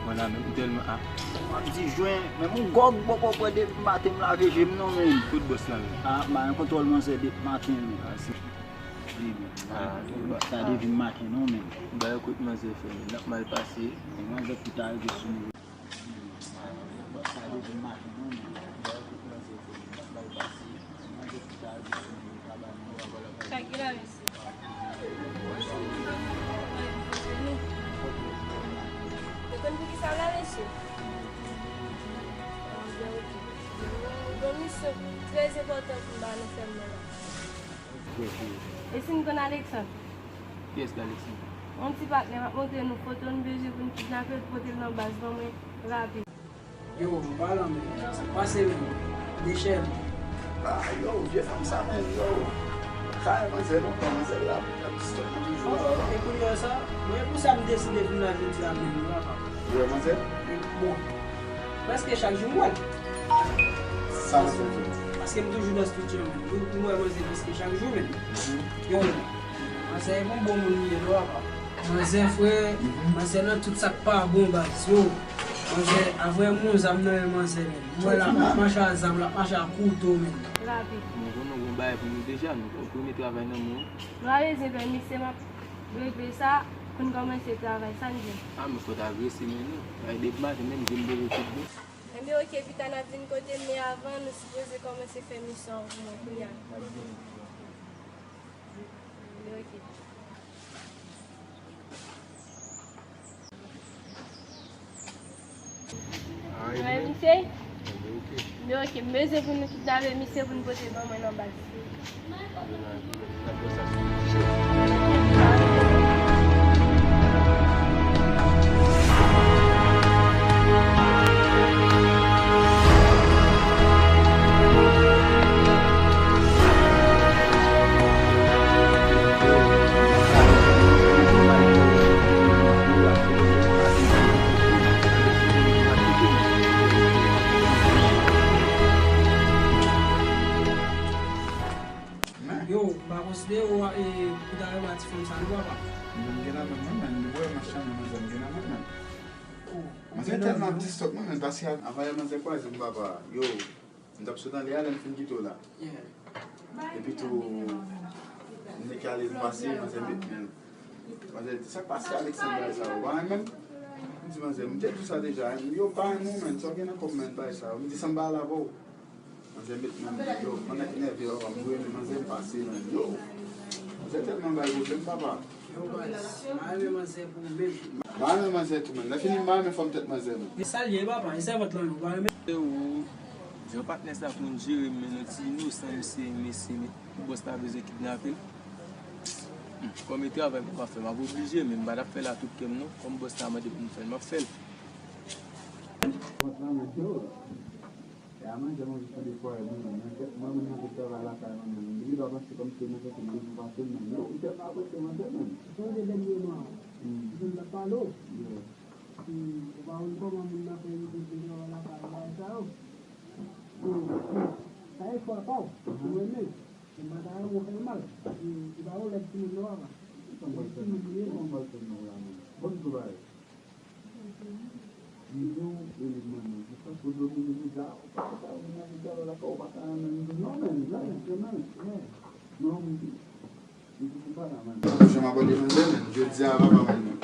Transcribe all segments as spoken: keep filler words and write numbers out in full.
Mwen la menm, m tèlman a. M ap di jwen, men m gòg poko pran depi maten m lave je m non, men. Kot bòs la menm? A, m pa gen kontwòl manzè depi maten, men. A, se li menm. A, se bòs la depi maten non, men. Ba yo kot manzè fè, men. N ap mal pase. Men manzè pou ta rive sou nou. Sa depi maten non, men. Sa ki la, mesye? Ou konn poukisa m la, mesye? Bon, misyon trè enpòtan pou m ba nou fè mwen la. E si n konn Alexandre? Kiyès ki Alexandre? Yon ti patnè, m ap montre nou foto, nou bezwen pou n kidnape l, pote l nan baz ban mwen rapid. Yo, m pa la menm. Sa k pase menm? Dechèn. Ah, yo, vye fanm sa menm, yo. Kay manzè lontan, manzè la, ap distòp mwen toujou. Oh, e kounye a sa, mwen pou sa m deside vin la jodi a menm, yo, papa. Yo, manzè? Bon, prèske chak jou m wè l. Sa manzè di? Paske m toujou nan studio menm. M wè manzè prèske chak jou menm. Yo, manzè e bon bon moun li ye, yo, papa. Manzè, frè, manzè nan tout sa k pa bon, baz, yo. Manzè, a vrè moun, zam nan men manzè menm. M wè l ap mache a zam, l ap mache a kouto menm. Rapid. Nou konnen yon bagay pou nou deja, nou premye travay nan men w. Nou pa bezwen pè, mesye, m ap regle sa pou n kòmanse travay, sa n di? A, men fò t agrese men nou. Ay, depi maten menm, je m bobo tout bon. Enben, oke, pita n ap vin kote m, men avan, nou sipoze kòmanse fè misyon an pou mwen kounye a. Enben, oke. Enben, oke. Enben, oke, m bezwen pou nou kidnape misye pou n pote ban mwen nan baz. Yo, m pa konsidere w, e, pou ta renmen a ti fanm sa, non, papa. Mwen gen nan men mwen, men, ou wè machann manzè m gen nan men mwen. Oh, manzè tèlman ap distòp mwen, men paske a, anvan yè manzè kwaze m, papa. Yo, m t ap sot anlè a, lè m fin kite w la. Yeah. Epi tou, m te kale m pase, manzè met men. Manzè di, "Sa k pase Alexandre bagay sa yo?" Ou pa renmen m? M di, "Manzè, m te di w sa deja, yo pa renmen w, men, sa w gen nan kò w, men, bagay sa yo." M di, "Sa m pa al avè w." Manzè met men, yo, pandan k nève yo, m renmen manzè m pase, men, yo. Manzè tèlman bay pwoblèm, papa. Yo, baz, m pa renmen manzè pou ou menm. M pa renmen manzè tou, men. Lè fini, m pa renmen fòm tèt manzè, non. E sa l ye, papa, e sèvant lan, yo pa renmen. Yo, di yon patnè sa pou n jere m, men yon ti inosan, misye, mesye, men. Bòs la bezwen kidnape l. Hmm, kòm e travay pou m ap fè, m ap oblije, men m pa t ap fè l a tout kè m non. Kòm bòs la mande pou m fè l, m ap fè l. Kont la mwen te wè. E a manzè mwen jis tande fwaye mwen, mwen tèt mwen, mwen nan travay lakay mwen menm. Li gendwa panse kòmsi mwen soti m bezwen pase l menm. Non, li tèlman apresye manzè menm. Sonje dènye mwa, hmm, m t ap pale w. Yeah. Hmm, ou pa konn kòman moun nan fè rive vin travay lakay bagay sa yo. Hmm, sa e fwa pa w, ou renmen. Mwen ta renmen w fè l mal. E, e pa yon lèd timoun non, papa. Lèd timoun li ye. Kòman m pral fè non la menm? Bon, m di w bagay. M di w, e li mwen menm. Jis paske w domine deja, ou pa ka vin nan deja la, ou pa ka renmen m non, menm, non, menm, non. Non, m di, m di, se pa la, menm. Jan m abòde manzè, menm, jodi a, papa, menm, m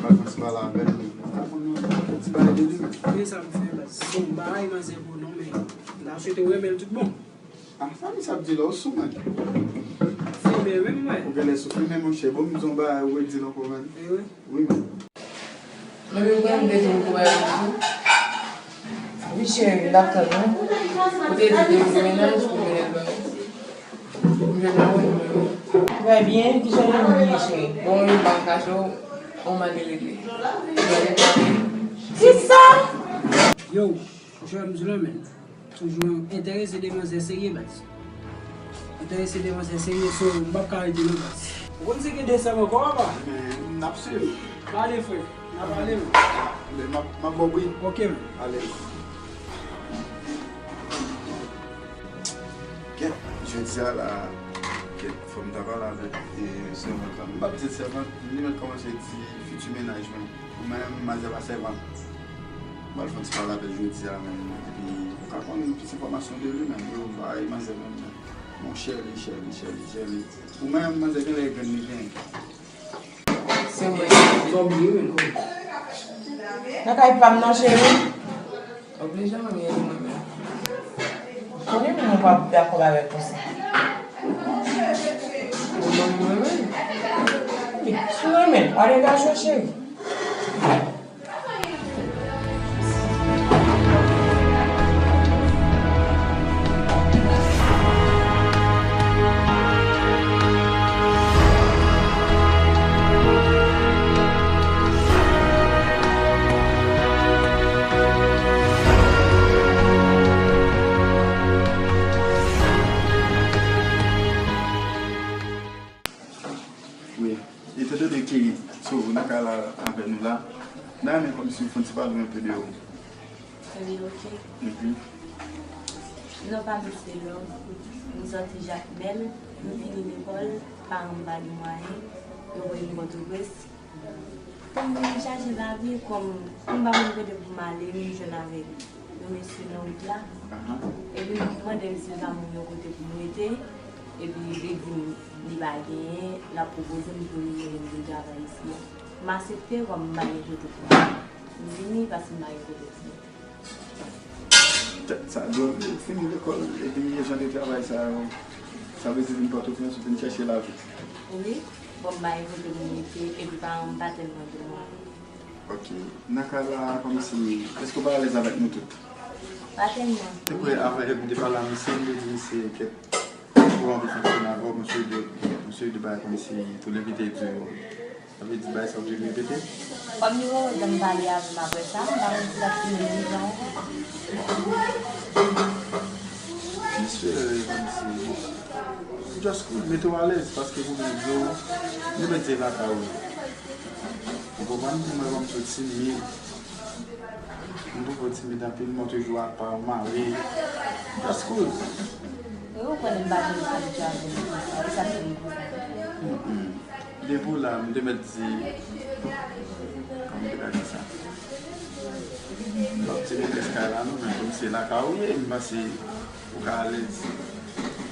pa konn si pale avè l, menm. M ta konn yon ti bagay de li, menm. Men sa m fè, baz. Bon, m pa rayi manzè pou non, men m ta swete w renmen l tout bon. Ah, sa misye ap di la, ou sou mwen. Fimen, wi, mwen. Ou genlè sou fimen, monchè. Bon, m di yon bagay, ou redi l ankò, man. E wi. Wi, man. Mwen menm, mwen te di m pou bagay pou ou. Wi, cheri, l ap tann ou. Ou te di ke ou gen mennaj, pou mennaj ba ou. Ou jwenn la, wi, mwen, wi. Trè byen, kijan nou ye, cheri? Bon, wi, m pa kache w, on mande regle. Kisa? Yo, jwenn m di la, men. Toujou enterese de manzè serye, baz. Enterese de manzè serye, so, m p ap ka rete non, baz. Ou konn si gen de sèm ankò, papa? Men, n ap swiv. Pale, frè. N a pale, men. Men, m ap, m ap ba w bri. Ok, men. Ale. Kèt, jodi a la, kèt, fò m ta pale avèk, e, sèvant la. M p ap di l sèvant, li mèt kòmanse di fiti mennaj mwen. Mwen menm, manzè pa sèvant. M pral fè yon ti pale avè l jodi a menm. Epi, ou ka konn plis enfòmasyon de li menm. Yo, bay manzè menm. Mon chè li, chè li, chè li, chè li. Ou menm, manzè genlè grenn li gen. Se mwen, zòbli wi nou. Nan kay pa m nan, cheri. Oblije mwen rele mwen menm. Konnen moun pa dakò avèk konsa. Ou menm mwen menm. Wi, si w renmen, w al angaje w, cheri. Wi. Etan done ke Soro nan kay la avè nou la, n a renmen kòmsi w fè yon ti pale yon pe de ou. Ebyen, oke. Mhm. Non pa m se Love, m sòti Jakmèl, m fini lekòl, paran m pa gen mwayen, yo voye m Pòtoprens. Pou m vin chache lavi, kòm m pa konn kote pou m ale, m jwenn avèk yon mesye nan wout la. Aha. Epi m mande misye sa m yon kote pou m rete. Epi li di m li pa genyen, l ap pwopoze m pou li mennen m vin travay isi a. M aksepte kòm m pa gen kote pou m ale. M vini paske m pa gen kote pou m rete. Tèt sa dwòl, ou fini lekòl, epi jan de travay sa yo, sa vle di vin Pòtoprens, ou vin chèche lavi. Wi, bon, m pa gen kote pou m rete, epi paran m pa tèlman gen mwayen. Ok. Nan kay la, kòmsi, èske w pa alèz avèk nou tout? Pa tèlman. Te kwè avèk m te pale a misye, m te di misye, kèt, ou anvi fonksyone avè w, misye de, misye de bagay kòmsi, tou lè ki te di, sa vle di bagay sa oblije repete? Kòm li poko janm pale avè m apre sa, m pa konn si l ap fini li jan ankò. Misye, kòmsi, just cool, mete w alèz, paske pou m di w, nou mete lakay ou. Ou konprann? Mwen, mwen sou timid. M poko timid anpil, mwen toujou apa, mare. Just cool. Wi, ou konnen m pa vin abitye avè moun konsa, e sa k fè m konsa. Mm, mm. Depi w la, m te mèt di, kòman m te ka di sa? M p ap di metrès kay la non, men kòm se lakay ou ye, m panse ou ka alèz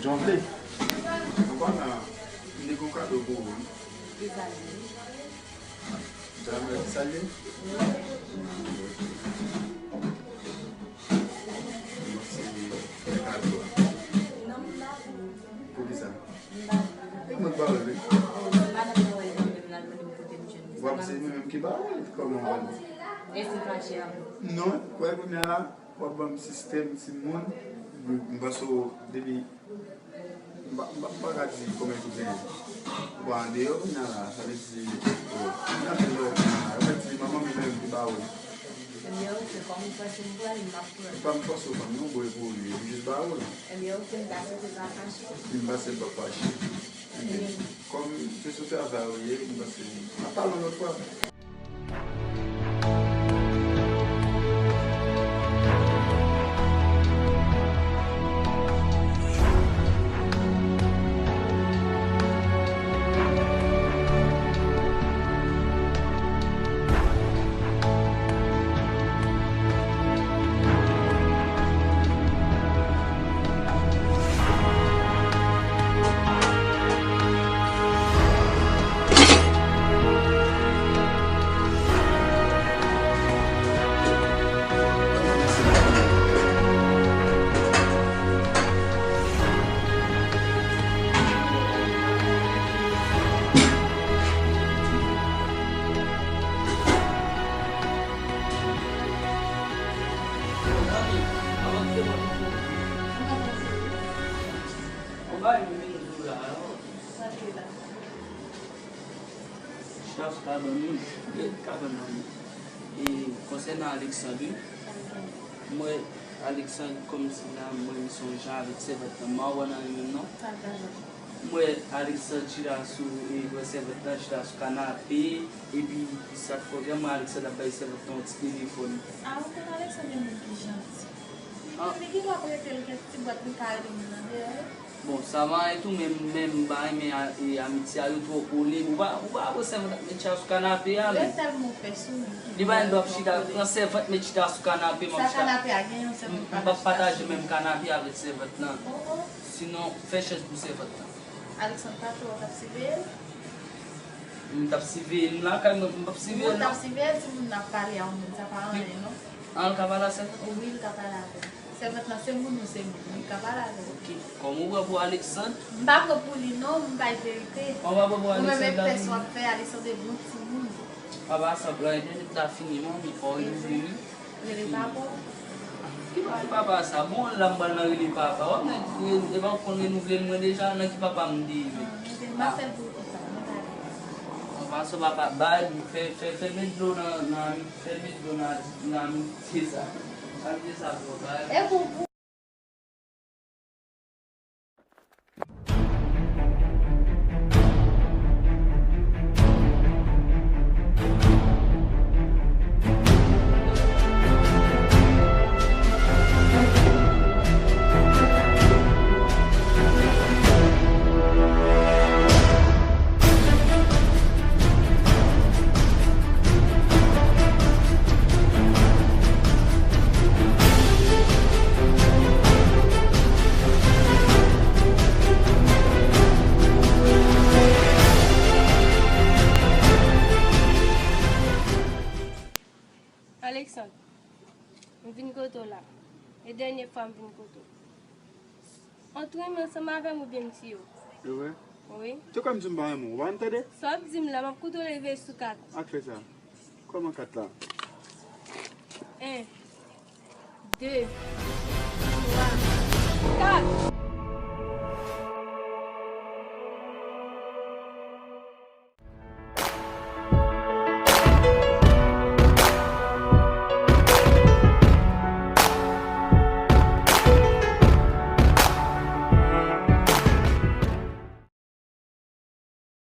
jan w vle. Ou konn, m te gen yon kado pou ou wi. Ki kado? Jamè, ki sa l ye? Pou ki sa? E mwen ki ba ou l wi. W ap di mwen menm ki ba ou l, kòman w wè l? Non, wè kounye a la, w ap ban m sistèm timoun, m panse w depi M pa, m pa, m pa ka di kòman pou genyen. Ou pa andeyò kounye a la, sa vle di, oh, gen anpil bagay kounye a la. Yo mèt di, manman m li menm ki ba ou l. Ebyen, oke, kòm ou fòse m pran li, m ap pran. E pa m fòse w pran l non, bon, e pou ou li ye, m jis ba ou l. Ebyen, oke, m ta site pa fache. M panse l p ap fache. Ebyen, kòm se sou travay ou ye, m panse n ap pale yon lòt fwa. Chita sou kabann wi. Gade kabann nan wi. E konsènan Alexandre wi, m wè Alexandre kòmsi la, m wè li se yon jan avèk sèvant lan. M pa wè nan li menm non. M wè Alexandre chita sou, e, wè sèvant lan chita sou kanape, epi sa k fè w wè m wè Alexandre ap bay sèvant lan yon ti telefòn. A, ou konn Alexandre se moun ki janti. Li, li gen dwa prete l kèk ti bwat li ka rete moun nan deyò wi. Bon, sa va etou, men, men m pa renmen a, e, amitye a, yo twò kole. Ou pa, ou pa wè sèvant ap met chita sou kanape a, men. Lè tèlman w fè sou moun ki li pa gen dwa ap chita, pran sèvant met chita sou kanape, m ap chita. Sa kanape a gen yon sèvant pa ka chita sou li. M p ap pataje menm kanape avèk sèvant lan. Oh, oh. Sinon, fè chèz pou sèvant lan. Alexandre pa twò w t ap siveye l? M t ap siveye l lakay mwen, m p ap siveye l non. Ou t ap siveye l, si moun nan ap pale a yon moun, sa pa anyen non. An, l ka pale a sèvant? Wi, l ka pale avè l. Sèvant lan se moun ou se moun, li ka pale avè l. Ok. Kòm ou pran pou Alexandre? M pa pran pou li non, m bay verite. Kòm ou pa pran pou Alexandre, ou menm e pès w ap fè, Alexandre e bon timoun. Papa sa plan entènèt la fini non, men fò w rele li. Rele papa w. Ki pa rele papa sa? Bon, la m pral nan rele papa. W ap nan, e pa w konn renouvle l mwen deja, nan ki papa m te ye? Ah, men se m pa fè l pou ou konsa, mwen pa rele. An pasan papa, bay, fè, fè, fè met dlo nan, nan, fè met dlo nan, nan amitiye sa. Amitiye sa twò bay. E pou, pou Alexandre, m vin kote w la. E dènye fwa m vin kote w. Antre men ansanm avè m oubyen m tiye w. E vre? Wi. Te kwè m di m pa renmen w, ou pa ann tande? Sa w ap di m la, m ap kontwole rive sou kat. Ak fè sa. Kòman kat la? En, de, twa, kat.